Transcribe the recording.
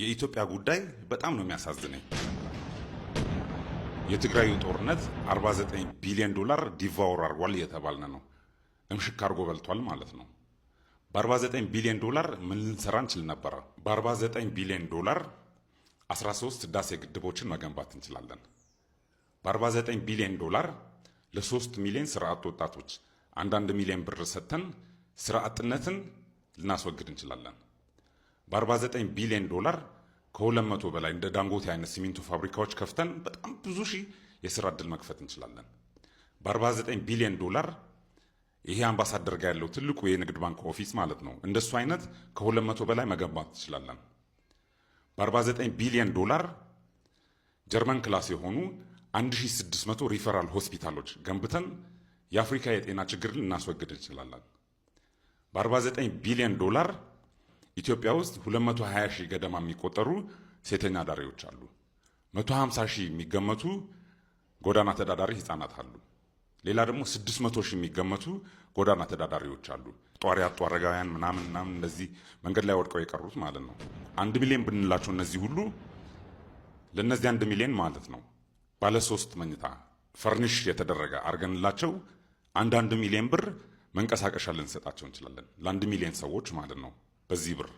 የኢትዮጵያ ጉዳይ በጣም ነው የሚያሳዝነኝ። የትግራዩ ጦርነት 49 ቢሊዮን ዶላር devour አድርጓል እየተባልን ነው። እምሽክ አድርጎ በልቷል ማለት ነው። በ49 ቢሊዮን ዶላር ምን ልንሰራ እንችል ነበረ? በ49 ቢሊዮን ዶላር 13 ህዳሴ ግድቦችን መገንባት እንችላለን። በ49 ቢሊዮን ዶላር ለ3 ሚሊዮን ስራ አጥ ወጣቶች አንዳንድ ሚሊዮን ብር ሰጥተን ስራ አጥነትን ልናስወግድ እንችላለን። በ49 ቢሊዮን ዶላር ከ200 በላይ እንደ ዳንጎቴ አይነት ሲሚንቶ ፋብሪካዎች ከፍተን በጣም ብዙ ሺህ የስራ ዕድል መክፈት እንችላለን። በ49 ቢሊዮን ዶላር ይሄ አምባሳደር ጋር ያለው ትልቁ የንግድ ባንክ office ማለት ነው፣ እንደሱ አይነት ከ200 በላይ መገንባት እንችላለን። በ49 ቢሊዮን ዶላር ጀርመን class የሆኑ 1600 ሪፈራል ሆስፒታሎች ገንብተን የአፍሪካ የጤና ችግርን ልናስወግድ እንችላለን። በ49 ቢሊዮን ዶላር ኢትዮጵያ ውስጥ 220 ሺህ ገደማ የሚቆጠሩ ሴተኛ አዳሪዎች አሉ። 150 ሺህ የሚገመቱ ጎዳና ተዳዳሪ ህፃናት አሉ። ሌላ ደግሞ 600 ሺህ የሚገመቱ ጎዳና ተዳዳሪዎች አሉ። ጧሪ ያጡ አረጋውያን ምናምን ምናምን እንደዚህ መንገድ ላይ ወድቀው የቀሩት ማለት ነው። 1 ሚሊዮን ብንላቸው እነዚህ ሁሉ ለእነዚህ 1 ሚሊዮን ማለት ነው ባለ ሶስት መኝታ furnish የተደረገ አድርገንላቸው አንዳንድ ሚሊዮን ብር መንቀሳቀሻ ልንሰጣቸው እንችላለን። ለ1 ሚሊዮን ሰዎች ማለት ነው በዚህ ብር።